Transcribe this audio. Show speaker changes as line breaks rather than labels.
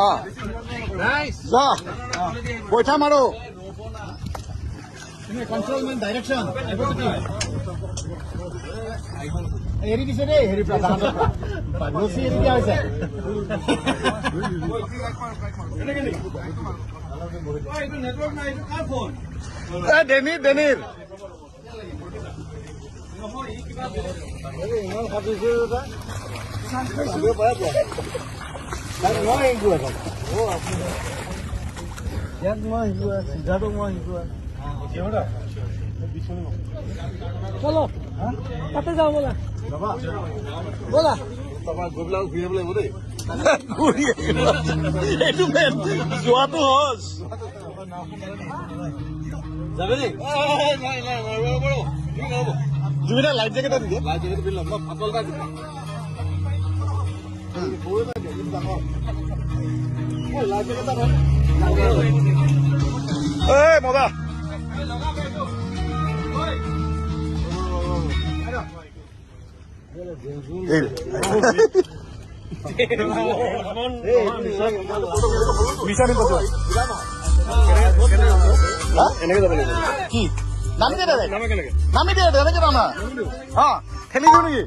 অঁ, যা, বৈঠা মাৰো।
কণ্ট্ৰল মানে ডাইৰেকশ্যন এৰি দিছে দেই। হেৰি পৰা, জাহাজৰ পৰা ৰছী এৰি দিয়া হৈছে।
এ ডেনিৰ, ডেনিৰ।
ইমান সাঁতুৰিছে। ইয়াক মই শিকোৱা, চিধাটো মই শিকোৱা।
চলো, তাতে যাওঁ ব'লা, ব'লা।
তাৰপৰা গৈ পেলাই ঘূৰি আহিব লাগিব দেই।
ঘূৰি আহিব, এইটো মেইন। যোৱাটো সহজ।
যাবি দেই।
জুবিনে লাইফ জেকেট এটা দি দিয়ে।
লাইফ জেকেট পিন্ধি ল'ম, মই ফাটল এটা দিম। লাইফ জেকেট এটা।
এই মজা। এই মিছা নিপছে।
এনেকে যাব লাগিব।
কি নামি দে ডাইৰেক্ট, নামি দে। এনেকে নামা। অ, ঠেলি দিওঁ নেকি?